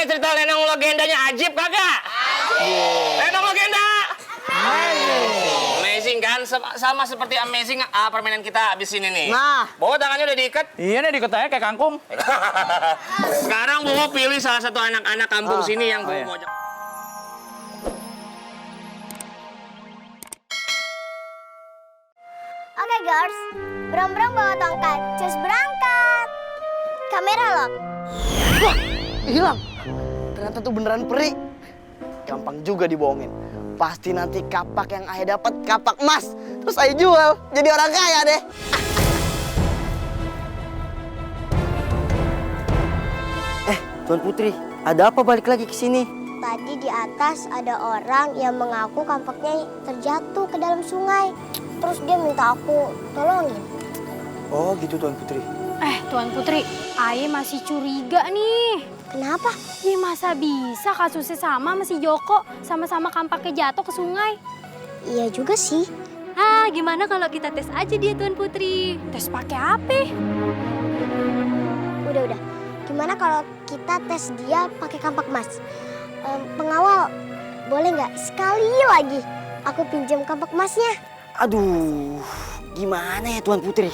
tahu cerita lenong legendanya Ajib kagak? Lenong legenda. Amazing kan? Sama seperti amazing permainan kita abis ini nih. Nah. Bawa tangannya udah diikat. Iya nih diikat aja kayak kangkung. Sekarang Bowo pilih salah satu anak-anak kampung sini yang Bowo mau. Oke girls, Brom-Brom bawa tongkat, cus berangkat. Kamera lock. Wah, hilang. Ternyata tuh beneran peri. Gampang juga dibohongin. Pasti nanti kapak yang ayah dapat kapak emas. Terus ayah jual, jadi orang kaya deh. Tuan Putri, ada apa balik lagi ke sini? Tadi di atas ada orang yang mengaku kampaknya terjatuh ke dalam sungai. Terus dia minta aku tolongin. Oh gitu Tuan Putri. Tuan Putri, Aye masih curiga nih. Kenapa? Ini masa bisa kasusnya sama si Joko, sama-sama kampaknya jatuh ke sungai? Iya juga sih. Gimana kalau kita tes aja dia Tuan Putri? Tes pakai apa? Udah. Gimana kalau kita tes dia pakai kampak emas? Pengawal, boleh nggak sekali lagi aku pinjam kampak emasnya? Aduh, gimana ya Tuan Putri?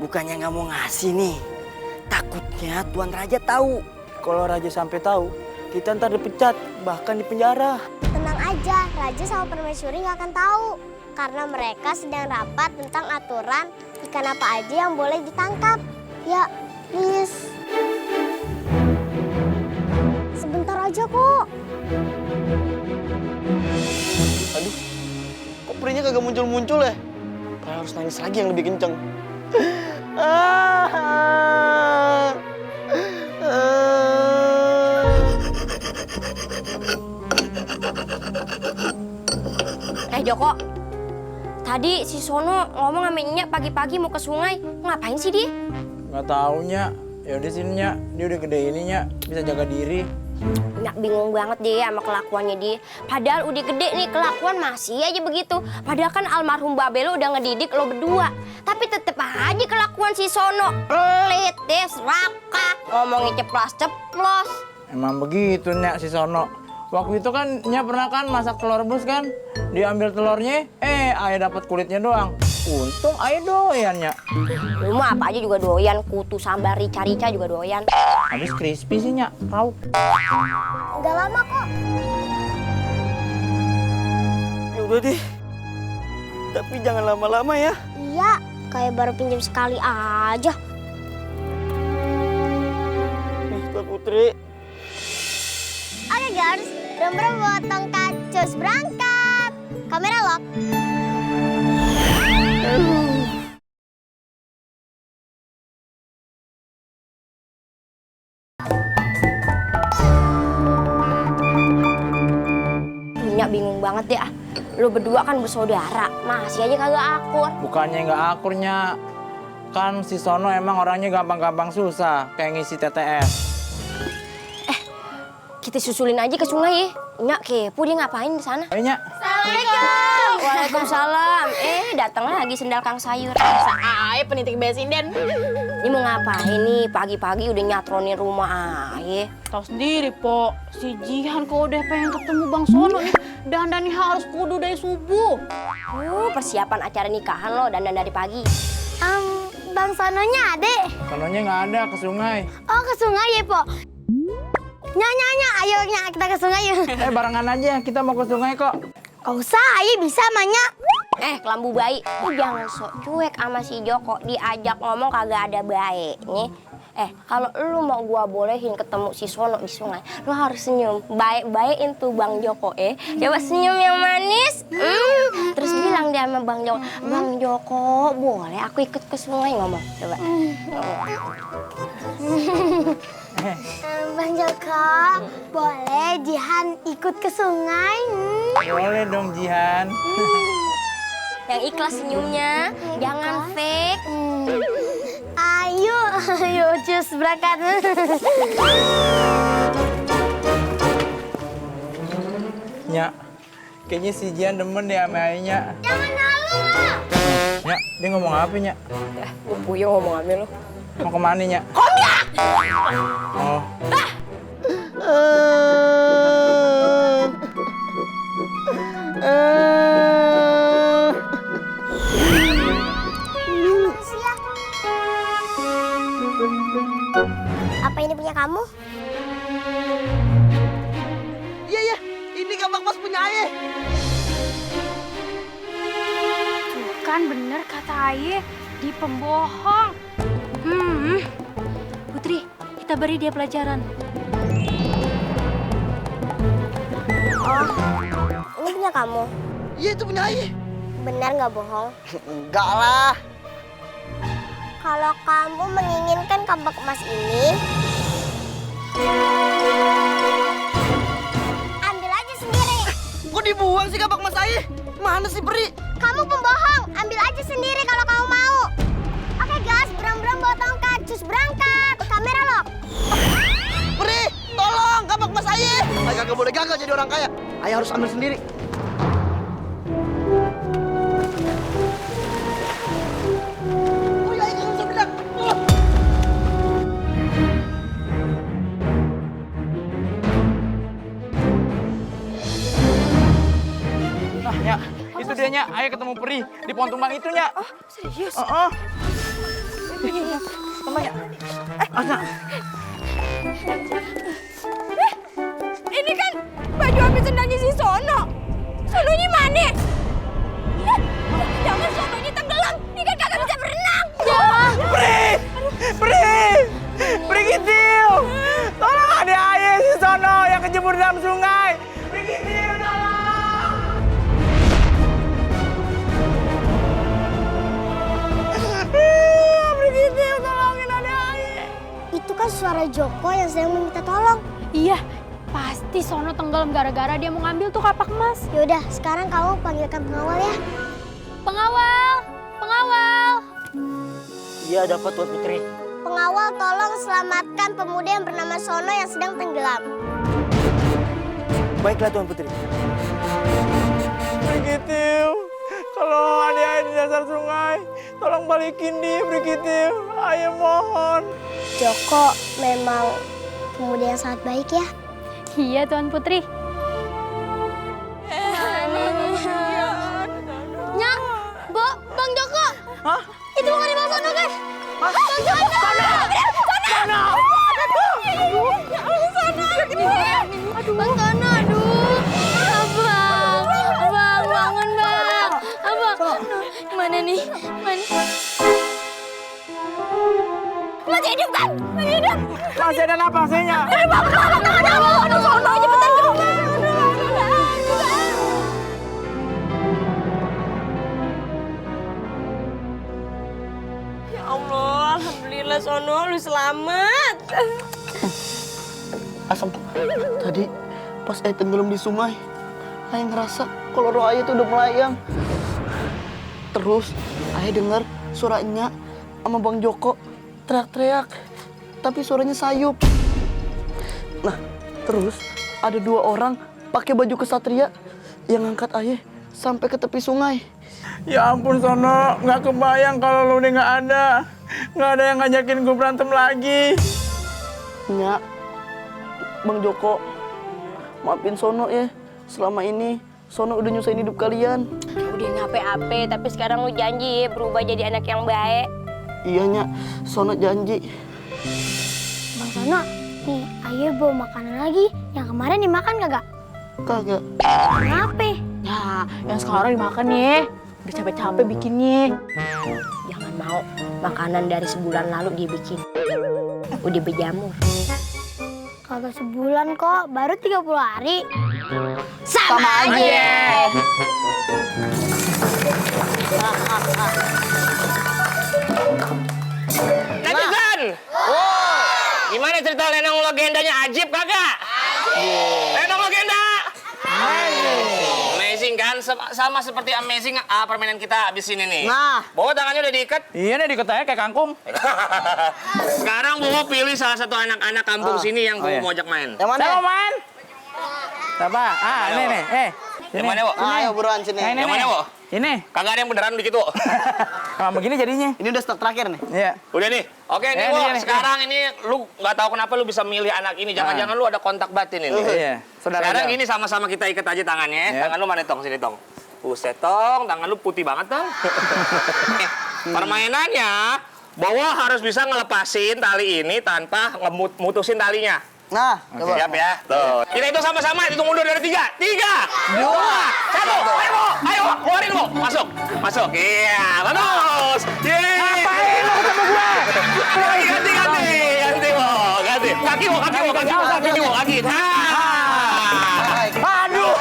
Bukannya nggak mau ngasih nih. Takutnya Tuan Raja tahu. Kalau Raja sampai tahu, kita ntar dipecat, bahkan dipenjara. Tenang aja, Raja sama Permaisuri nggak akan tahu. Karena mereka sedang rapat tentang aturan ikan apa aja yang boleh ditangkap. Ya, please. Sebentar aja kok. Aduh, kok perinya kagak muncul-muncul ya? Kayak harus nangis lagi yang lebih kenceng. Joko, tadi si Sono ngomong sama Nyak pagi-pagi mau ke sungai. Ngapain sih dia? Nggak tahu Nyak. Ya udah sini Nyak, dia udah gede ini Nyak, bisa jaga diri. Nyak bingung banget deh sama kelakuannya dia. Padahal udah gede nih kelakuan masih aja begitu. Padahal kan almarhum Babe lo udah ngedidik lo berdua. Tapi tetep aja kelakuan si Sono. Pelit deh, serakah, ngomongnya ceplos-ceplos. Emang begitu Nyak si Sono. Waktu itu kan Nyak pernah kan masak telur rebus kan? Diambil telurnya, ayah dapat kulitnya doang. Untung ayah doyan Nyak. Lu mah apa aja juga doyan, kutu sambar rica-rica juga doyan. Habis crispy sih Nyak, tahu. Nggak lama kok. Ya udah deh. Tapi jangan lama-lama ya. Iya, kayak baru pinjam sekali aja. Tuan Putri. Oke girls, Brom-Brom bawa tongkat, cus berangkat. Kamera lock. Nyak bingung banget deh Lu berdua kan bersaudara, masih aja kagak akur. Bukannya nggak akur Nyak. Kan si Sono emang orangnya gampang-gampang susah, kayak ngisi TTS. Kita susulin aja ke sungai ya. Nyak kepo dia ngapain di sana? Ayo Nyak. Assalamualaikum. Waalaikumsalam. Datang lagi sendal Kang Sayur. Aye penitik besinden. Ini mau ngapain nih? Pagi-pagi udah nyatronin rumah Aye. Tahu sendiri, Po. Si Jihan kalau udah pengen ketemu Bang Sono nih, dandannya harus kudu dari subuh. Persiapan acara nikahan lo dandan dari pagi. Bang Sononya adek. Sononya nggak ada ke sungai. Oh, ke sungai ya, Po. Nyonya, ayo kita ke sungai yuk. Barengan aja, kita mau ke sungai kok. Gak usah, ayo bisa Manya. Kelambu bayi, lu jangan sok cuek sama si Joko. Diajak ngomong kagak ada baiknya. Kalau lu mau gua bolehin ketemu si Sono di sungai, lu harus senyum. Baik-baikin tuh Bang Joko, Coba senyum yang manis. Terus bilang dia sama Bang Joko, Bang Joko, boleh aku ikut ke sungai ngomong. Coba. Bang Joko, boleh Jihan ikut ke sungai? Boleh dong Jihan. Yang ikhlas senyumnya, jangan fake. Ayo, cus berangkat. Nyak, kayaknya si Jihan demen deh sama Ayahnya. Jangan halu lah. Nyak, dia ngomong apa Nyak? Gue puyeng ngomong sama lu. Mau kemana Nyak? Komyak! Oh. Manusia. Apa ini punya kamu? Iya, iya. Ini Kabak Mas punya ayah. Kan bener kata Aye, di pembohong. Putri, kita beri dia pelajaran. Oh, ini punya kamu. Iya, itu punya ayah. Benar nggak bohong? Enggak lah. Kalau kamu menginginkan kabak emas ini, ambil aja sendiri. Kok dibuang sih Kabak Mas ayah? Mana sih Peri? Kamu pembohong, ambil aja sendiri kalau kamu mau. Oke guys, berang-berang bawa tongkat, cus berangkat. Kamera lock. Peri, tolong Kabak Mas ayah. Ayah kagak boleh gagal jadi orang kaya. Ayah harus ambil sendiri. Oh ya, ayah nggak bisa bilang. Oh. Nah, Nya, itu dia, Nya. Ayo ketemu peri di pohon tumbang itu, Nya. Oh, serius? Tumbang, Nya. Asa. Ini kan baju ambil sendalnya si Sono. Sononya mana? Jangan Sononya tenggelam. Ini kan kagak bisa berenang. Peri Kitil. Tolong ada ayah si Sono yang kejebur dalam sungai. Peri Kitil, tolong. Peri Kitil, tolongin ada ayah. Itu kan suara Joko yang sedang meminta tolong. Iya, pasti Sono tenggelam gara-gara dia mau ngambil tuh kapak emas. Yaudah, sekarang kamu panggilkan pengawal ya. Pengawal, pengawal. Iya, dapat Tuan Putri. Pengawal tolong selamatkan pemuda yang bernama Sono yang sedang tenggelam. Baiklah Tuan Putri. Peri Kitil, kalau ada ayah di dasar sungai, tolong balikin dia, Peri Kitil. Ayah mohon. Joko memang pemuda yang sangat baik ya. Iya, Tuan Putri. Nyak, Bo, Bang Joko. Hah? Itu bukan di Bang Sono kan? Bang Sono. Sono. Bang Sono, aduh. Abang, bangun bang. Abang, mana nih? Mana? Masih hidup kan? Masih hidup. Masih ada napasnya. Aduh, Sono, cepetan dong. Ya Allah, alhamdulillah Sono, lu selamat. Asam, tadi pas ayah tenggelam di sungai, ayah ngerasa kalau roh ayah tuh udah melayang. Terus ayah dengar suara Enya sama Bang Joko teriak-teriak, tapi suaranya sayup. Nah, terus ada 2 orang pakai baju kesatria yang ngangkat ayah sampai ke tepi sungai. Ya ampun Sono, nggak kebayang kalau lu udah nggak ada. Nggak ada yang ngajakin gue berantem lagi. Nya, Bang Joko, maafin Sono ya. Selama ini Sono udah nyusahin hidup kalian. Udah ngape-ape, tapi sekarang lu janji berubah jadi anak yang baik. Iya Nya, Sono janji. Bang Sono, nih ayo bawa makanan lagi. Yang kemarin dimakan kagak? Kagak. Kenapa? Nah, yang sekarang dimakan nih. Udah capek-capek bikinnya. Jangan mau, makanan dari sebulan lalu dia bikin. Udah berjamur. Kagak sebulan kok, baru 30 hari. Sama aja. Netizen! Gimana cerita Lenong legendanya Ajib kagak? Lenong legenda! Amazing kan? Sama seperti amazing permainan kita abis ini nih. Nah. Bowo tangannya udah diikat. Iya nih diketanya kayak kangkung. Sekarang Bowo pilih salah satu anak-anak kampung sini yang Bowo iya. mau ajak main. Yang mana? Saya mau main. Siapa? Ah, ini nih. Yang mana, Wo? Ayo buruan sini. Nah, Yang mana, Wo? Ini. Kagak ada yang beneran dikit, Wo. Nah, begini jadinya. Ini udah stok terakhir nih. Iya. Udah nih. Oke nih, Ya, Wo. nih. Sekarang ini lu nggak tahu kenapa lu bisa milih anak ini. Jangan-jangan lu ada kontak batin ini. Iya. Saudara Sekarang jauh. gini sama-sama kita ikat aja tangannya. Ya. Tangan lu mana, Tong? Sini, Tong. Buset, Tong. Tangan lu putih banget, Tong. Nih, permainannya, Bowo harus bisa ngelepasin tali ini tanpa mutusin talinya. Nah, coba. Siap ya? Tuh. Kita itu sama-sama, hitung mundur dari 3. 3, 2, 1. Ayo, Bo. Ayo, Bo. Keluarin, Bo. Masuk. Masuk. Iya, bagus. Yeay. Ngapain lu ketemu gua? Ganti, Bo. Ganti. Kaki, Bo. Kaki, Bo. Kaki. Nah. Aduh.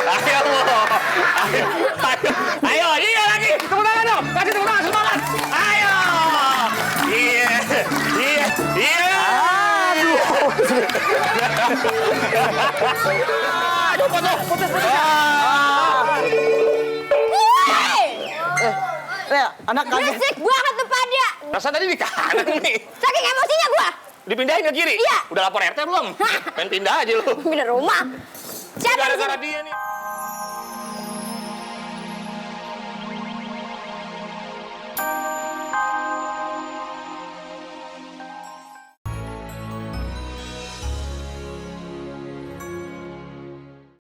Ayo, Bo. Ayo. Iya lagi. Tepuk tangan dong. Kasih tepuk tangan, semangat. Ayo. Iya. Aduh, putus. Lea, anak kaget. Berisik banget tuh pada. Rasa tadi di kanan nih. Saking emosinya gua. Dipindahin ke kiri? Iya. Udah lapor RT belum? Main pindah aja lu. Pindah rumah. Siapa di sini? Gara-gara dia nih.